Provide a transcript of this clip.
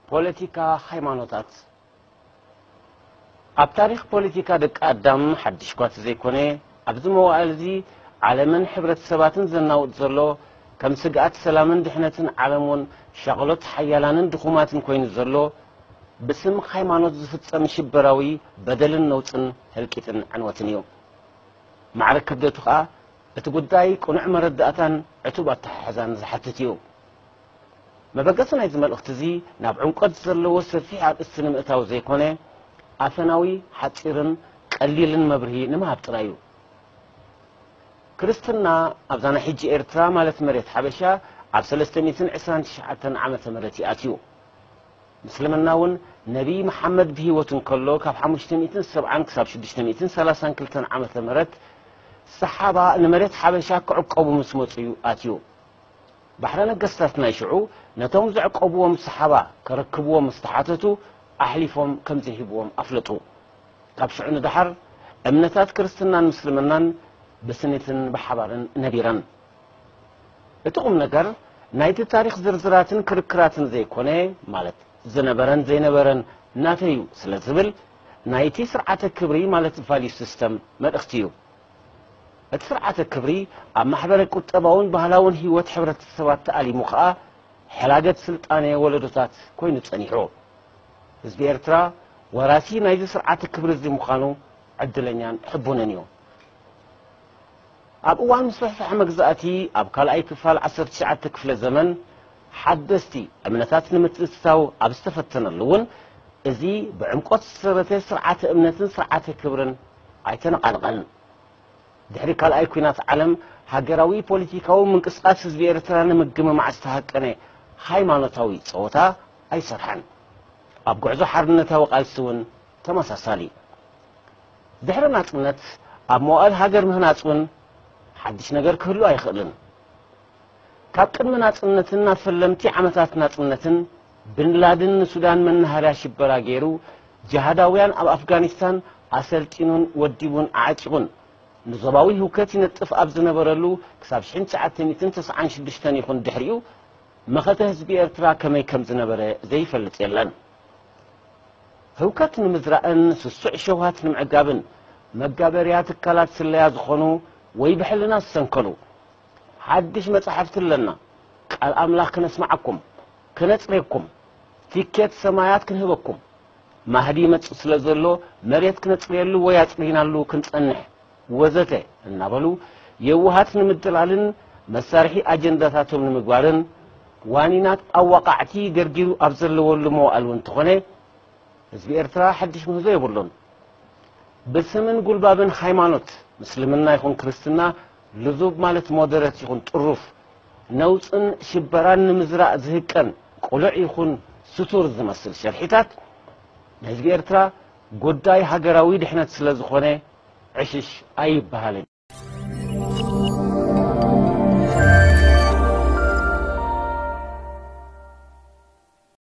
ፖለቲካ ሃይማኖታት። ኣብ ታሪኽ ፖለቲካ ደቂ ኣዳም ሓድሽ ኳ ዘይኮነ፣ ኣብዚ መዋእል እዚ ዓለምን ሕብረተሰባትን ዘናውጥ ዘሎ፣ ከም ስግኣት ሰላምን ድሕነትን ዓለም እውን ሻቕሎት ሓያላንን ድኹማትን ኮይኑ ዘሎ፣ ብስም ሃይማኖት ዝፍጸም ሽበራዊ በደልን ነውጽን ህልቂትን ዕንወትን እዩ። ማዕረ ክብደቱ ኸኣ እቲ ጉዳይ ቅኑዕ መረዳእታን ዕቱብ ኣተሓሕዛን ዝሓትት እዩ። መበገሲ ናይዚ መልእኽቲ እዚ ናብ ዕምቆት ዘለዎ ሰፊሕ ኣርእስቲ ንምእታው ዘይኮነ፣ ኣፈናዊ፣ ሓጺርን ቀሊልን መብርሂ ንምሃብ ጥራይ እዩ። ክርስትና ኣብዛ ናይ ሕጂ ኤርትራ፣ ማለት መሬት ሓበሻ፣ ኣብ ሰለስተ ሚእትን ዕስራን ትሽዓተን ዓመተ ምህረት እዩ ኣትዩ። ምስልምና እውን ነቢይ መሓመድ ብህይወት እንከሎ ካብ ሓሙሽተ ሚእትን ሰብዓን ክሳብ ሽዱሽተ ሚእትን ሰላሳን ክልተን ዓመተ ምህረት ሰሓባ ንመሬት ሓበሻ ክዕቀቡ ምስ መጹ እዩ ኣትዩ። ባሕረ ነገስታት ናይ ሽዑ ነቶም ዘዕቀብዎም ሰሓባ ከረክብዎም ምስ ተሓተቱ ኣሕሊፎም ከም ዘይህብዎም ኣፍለጡ። ካብ ሽዑ ንደሓር እምነታት ክርስትናን ምስልምናን ብስኒትን ብሓባርን ነቢረን። እቲ ቁም ነገር ናይቲ ታሪኽ ዝርዝራትን ክርክራትን ዘይኮነ፣ ማለት ዝነበረን ዘይነበረን ናተይ እዩ ስለ ዝብል፣ ናይቲ ስርዓተ ክብሪ፣ ማለት ቫልዩ ሲስተም፣ መልእኽቲ እዩ። እቲ ስርዓተ ክብሪ ኣብ ማሕበረ ቁጠባውን ባህላውን ህይወት ሕብረተሰባት ተኣሊሙ ኸኣ ሕላገት ስልጣነ ወለዶታት ኮይኑ ጸኒሑ። ህዝቢ ኤርትራ ወራሲ ናይዚ ስርዓተ ክብሪ እዚ ምዃኑ ዕድለኛን ሕቡንን እዩ። ኣብ እዋን ምስፍሕፋሕ መግዛእቲ ኣብ ካልኣይ ክፋል ዓሰርተ ትሽዓተ ክፍለ ዘመን ሓደስቲ እምነታት ንምትእትታው ኣብ ዝተፈተነሉ እውን፣ እዚ ብዕምቆት ዝተሰረተ ስርዓተ እምነትን ስርዓተ ክብርን ኣይተነቓነቐን። ድሕሪ ካልኣይ ኲናት ዓለም፣ ሃገራዊ ፖለቲካዊ ምንቅስቓስ ህዝቢ ኤርትራ ንምግምማዕ ዝተሃቀነ ሃይማኖታዊ ጸወታ ኣይሰርሐን። ኣብ ጉዕዞ ሓርነታዊ ቃልሲ እውን ተመሳሳሊ። ድሕሪ ናጽነት፣ ኣብ መዋእል ሃገር ምህናጽ እውን ሓድሽ ነገር ክህሉ ኣይኽእልን። ካብ ቅድሚ ናጽነትን ናብ ፈለምቲ ዓመታት ናጽነትን፣ ብን ላድን ንሱዳን መናሃርያ ሽበራ ገይሩ፣ ጅሃዳውያን ኣብ ኣፍጋኒስታን ኣሰልጢኑን ወዲቡን ኣዕጢቑን፣ ንዞባዊ ህውከት ይነጥፍ ኣብ ዝነበረሉ፣ ክሳብ ሽሕን ትሽዓተ ሚእትን ተስዓን ሽዱሽተን ይኹን ድሕሪኡ፣ መኸተ ህዝቢ ኤርትራ ከመይ ከም ዝነበረ ዘይፈልጥ የለን። ህውከት ንምዝራእን ስሱዕ ሸውሃት ንምዕጋብን መጋበርያ ትካላት ስለያ ዝኾኑ ወይ ብሕልና ዝሰንከሉ፣ ሓድሽ መጻሕፍቲ ኣለና፣ ቃል ኣምላኽ ክነስምዓኩም፣ ክነጽርየኩም፣ ቲኬት ሰማያት ክንህበኩም፣ ማህዲ ይመጽእ ስለ ዘሎ መሬት ክነጽርየሉ ወይ ኣጽሪይናሉ ክንጸንሕ፣ ወዘተ እናበሉ የውሃት ንምድላልን መሳርሒ ኣጀንዳታቶም ንምግባርን ዋኒናት ኣዋቃዕቲ ገርጊሩ ኣብ ዘለወሉ መዋእል እውን እንተኾነ፣ ህዝቢ ኤርትራ ሓድሽ ምህዞ የብሉን። ብስምን ጉልባብን ሃይማኖት፣ ምስልምና ይኹን ክርስትና፣ ልዙብ ማለት ሞደረት ይኹን ጥሩፍ፣ ነውጽን ሽበራን ንምዝራእ ዝህቀን ቅሉዕ ይኹን ስቱር ዝመስል ሸርሒታት፣ ንህዝቢ ኤርትራ ጉዳይ ሃገራዊ ድሕነት ስለ ዝኾነ፣ ዕሽሽ ኣይበሃልን።